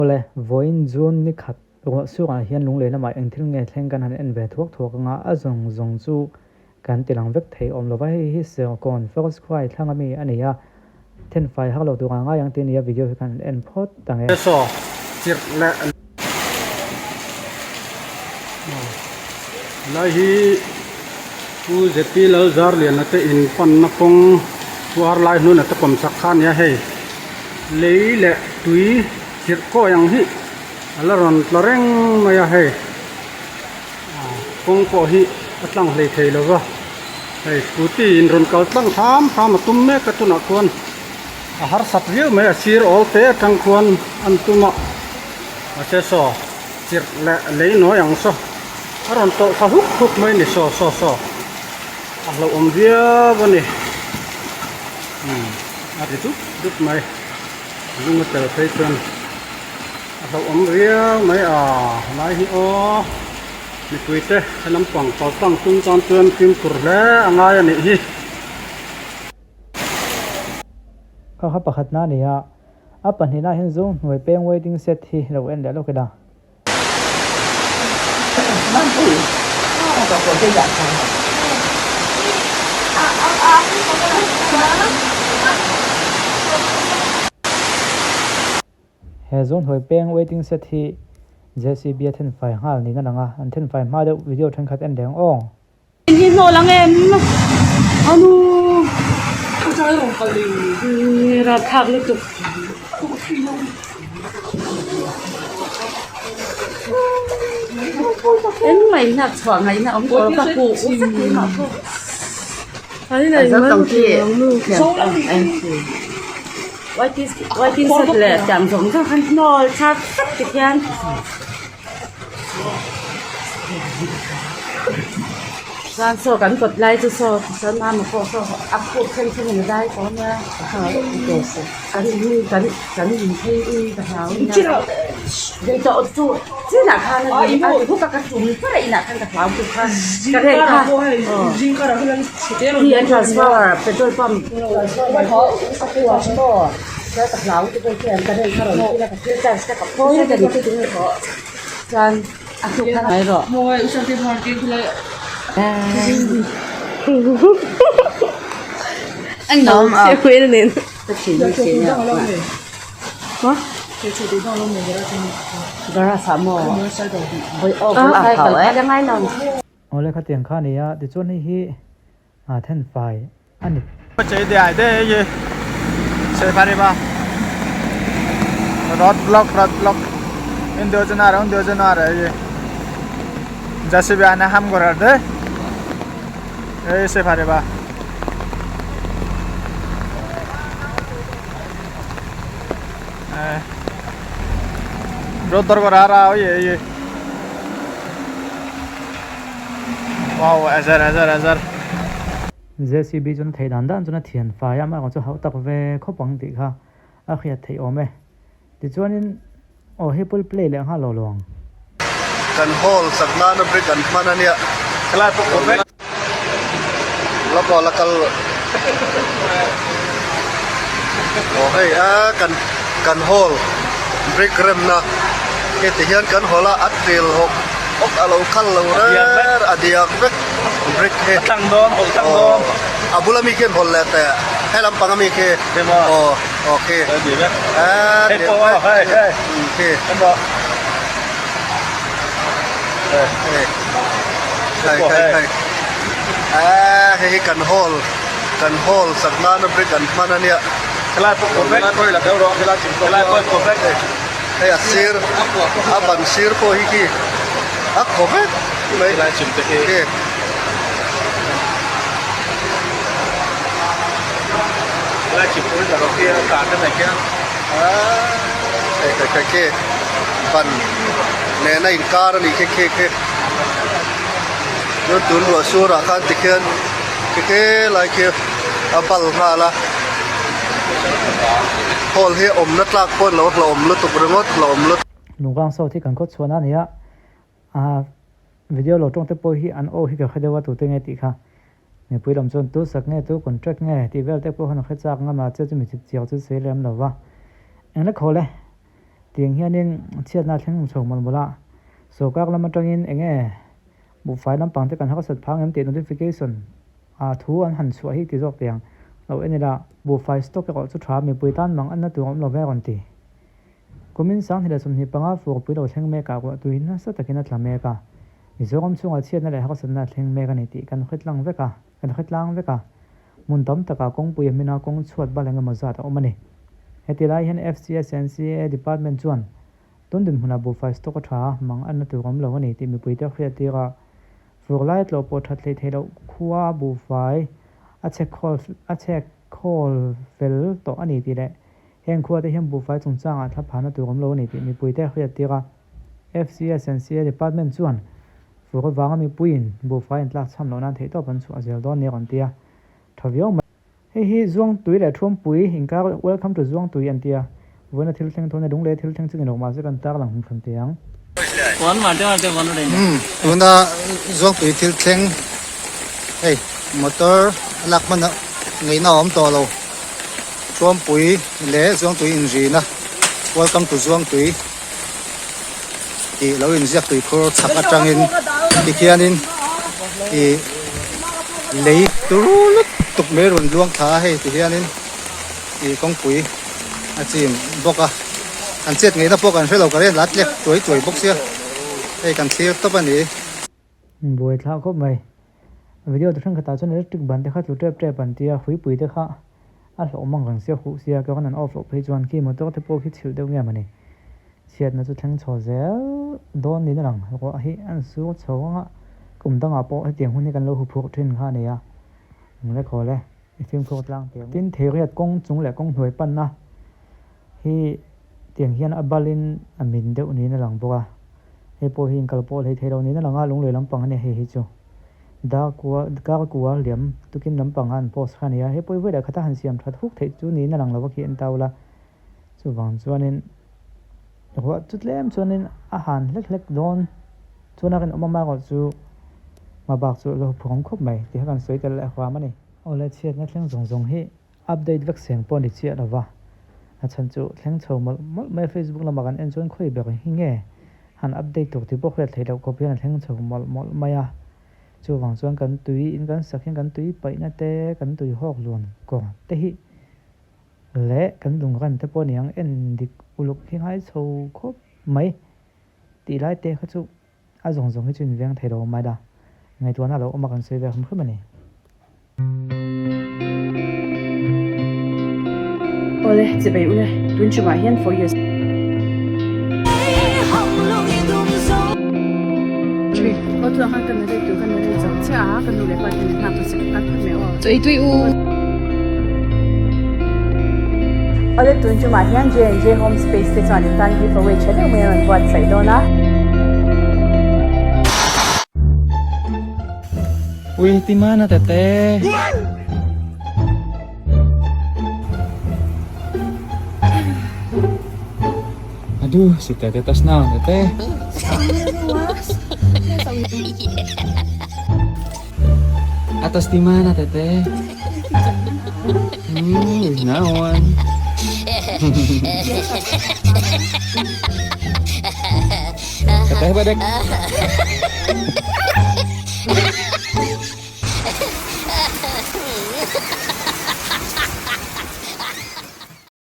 Awle, vawiin June ni khat ruah surah hian lunglei lamah eng thil nge thleng kan han en ve thuak thuak anga a zawng zawng chu kan ti lang vek thei awm lova, hei hi Serkawn Forest Khuai thlang ami a ni a, thenfai har lo tur a ngai ang tih a ni a, video hi kan han en phawt ang e. Saw chirh leh lai hi Pu ZP Lalzarliana te in panna kawng chhuar lai hnuna te kawmchak kha a nia hei. Lei leh tui chirh kawi ang hi a la rawn tla reng mai a hei kawng pawh hi a tlang hlei thei lo va hei scooty in rawn kal tlang hram hram a tum mek a tunah khuan a harsat viau mai a sir awl te atang khuan an tum a mahse saw chirh leh lei nawi ang saw a rawn tawlh thla huk huk mai a ni saw saw saw a hlauhawm viau a ni. A ti dup dup mai lung a tel phei chuan a hlauhawm riau mai a lai hi aw mipui te he lampang kal tlang tum tan chuan fimkhur hle a ngai a nih hi. Kha kha pakhatna a ni a, a pahnihna hian zo hnuai peng waiting shed hi lo en leh lawk ila. He zawnhnuai peng waiting shed hi JCB a thenfai nghal niin a lang a, an thenfai hma deuh video thenkhat en reng aw. Hi hnawh lang em anu rapthlak lutuk engmah in hnak chhuah ngaihna awm tawh lo ka huh vek keimah pawh waiting shed leh tiang zawng zawng khan hnawl chak tak ti khian. Chuan saw kan kawt lai chu saw chuan mama pawh saw a khup thleng thleng in a dai tawh ania kan in kan kan in phei in ka hlau ania tawh chu chinah khan a ni a ti huk a ka tum chiah a inah khan ka hlau tuk kha ka rel kha hi an transfer petrol pump ka hlau tuk a khian ka rel kha rawn thil a ka thil charge te ka phawi vek a ni chuan a tuk kha ngai rawh Awle khatiang kha a ni a tichuan hei hi thenfai a ni. Road block road block indi ojon aro undi ojon aro ye JCB ane ham gorer de ei se pariba. Road dor gora ara oye ye. Wow ezer ezer ezer. JCB chuan a theih dan dan chuan a thian fai a, amaherawhchu chu hauh tak ve khawp ang tih kha a hriat theih awm e. Tichuanin aw hei pawh play leh nghal lo lo ang. Kan hall sak nana brick an hman a nia. Helai pawh kawr vek. La pawh la kal aw hei a kan kan hall brick remna heti hian kan hall a a til hawk hawk a lo kal lo reng a diak vek brick hi A tlang dawn hawlh tlang dawn. A bula mi khian hawlh leh teh he lampang ami khi aw aw khi a diak vek khi. Hei hei hei aaa hei hi kan hall kan hall sak nana brick an hman ania helai pawh kawr vek helai pawh kawr vek hei a sir a ban sir pawh hi khi a khaw vek mai helai chim te khi helai chim pawh hi ka rawh khi a kar te mai khian aaa hei hei hei khi ban nena inkar a nih khi khi khi chuan tun ruah sur ah khan tikhian khi khi lai khi a bal nghal a hall hi awmna tlak pawh an lo hlauhawm lutuk ringawt hlauhawm lutuk. Lungvang South hi kan khaw chhuahna a ni a, ah video lo tawng te pawh hi an aw hi ka hre deuh a tute nge tih kha mipui lam chuan tu sak nge tu contract nge tih vel te pawh khan a hre chak ngam a, chu chu mi chip chiang chu sawi lem lo va, engla khawl e. Tiang hianin chhiatna a thleng chho mawlh mawlh a, sorkar lam atangin eng nge buhfai lampang te kan harsat phang em tih notification ah thu an han chhuah hi ti zawk teh ang lo en ila. Buhfai stock erawh chu tha mipui tan mang anna tur a awm lo ve a rawn ti. Kumin 2025 furpui lo thleng mek ah ruahtui nasa takin a tla mek a, Mizoram chhungah chhiatna leh harsatna a thleng mek a ni tih kan hretlang vek a, kan hretlang vek a. Hmun tam takah kawngpui a hmina kawng chhuat bal engemaw zat a awm a ni. Heti lai hian FCSNCA Department chuan tun dinhmunah buhfai stock a tha a, mang anna tur awm lo a ni tih mipuite hriat tir a, fur lai tlawh pawh that hleih theih loh khua buhfai a chhek khawl a chhek khawl fel tawh a ni tih leh heng khuate hian buhfai chungchangah thla phahna tur awm lo a ni tih mipuite hriat tir a. FCSNCA Department chuan Fur avanga mipuiin buhfai an tlak chham loh nan theihtawp an chhuah zel dawn nia rawn ti a, tha viau mai. Hei hi Zuangtui leh Thuampui inkar Welcome to Zuangtui an ti a, vawiina thil thleng thawhna lung leh thil thleng chu ni lo mahse kan tar lang hmu hran teh ang. Tuna Zuangtui thil thleng hei motor a lak hman ngaihna a awm tawh lo. Thuampui leh Zuangtui inrina Welcome to Zuangtui. Tih lo inziak tuikhur chhak atangin tikhianin ih lei tur lutuk mai rawn luang thla a hei tihianin ih kawngpui a chim bawk a an chet ngeina pawh kan hrelo ka ren la tlek tuai tuai bawk sia hei kan thlir tawp a ni. Buai thlah khawp mai. Video te thenkhatah chuan electric ban te kha tlu tep tep an tia huipui te kha a hlauhawm ang reng sia huh sia ka rawn an off loh phei chuan khi motor te pawh khi chhilh deuh nge mawni chhiatna chu thleng chho zel dawn niin a lang ruah hi an sur chho ang a kum dangah pawh hetiang hun hi kan lo hu phurh thin kha a ni a eng khawl e i fimkhur tlang tih ang tin theiriat kawng chung leh kawng hnuai panna hi tiang hian a balin a min deuh niin a lang bawk a. Hei pawh hi inkal pawh hlei thei lo niin a lang a, lunglei lampang a nia hei hi chu. Dar kua kar kua liam tukin lampang a an post kha a ni a, hei pawh hi vawi leh khata han siam that huk theih chu niin a lang lo a khi en ta ula. Chuvang chuanin ruah chu tlem chuanin a han hlek hlek dawn chuan a rinawm a amaherawh chu hma bak chu a lo phawng khawp mai tih kha kan sawi tel leh huam a ni. Awle chhiatna thleng zawng zawng hi Update vek seng pawh a ni chiah lo va, a chhan chu thleng chho mawlh mawlh mai a, Facebook lamah kan en chuan khawi ber hi nge han update tur tih pawh hriat theih loh khawp hian a thleng chho mawlh mawlh mai a, chuvang chuan kan tui in kan sak hian kan tui paihna te, kan tui hawk luan kawr te hi leh kan lungrem te pawh aniang en dik uluk hi ngai chho khawp mai tih lai te kha chu A zawng zawng hi chu inveng thei lo mai la, ngaihtuahna a lo awm a kan sawi ve hrim hrim a ni. Awle, chibei ule, tun chungah hian for years. Awle, tun chungah hian J&J Home Space te chuan in tan give away tha deuh mai a rawn buatsaih dawn a. Wih di mana teteh? Aduh, si teteh tas naon teteh? Atas di mana teteh? Hmm, naon? Teteh badek.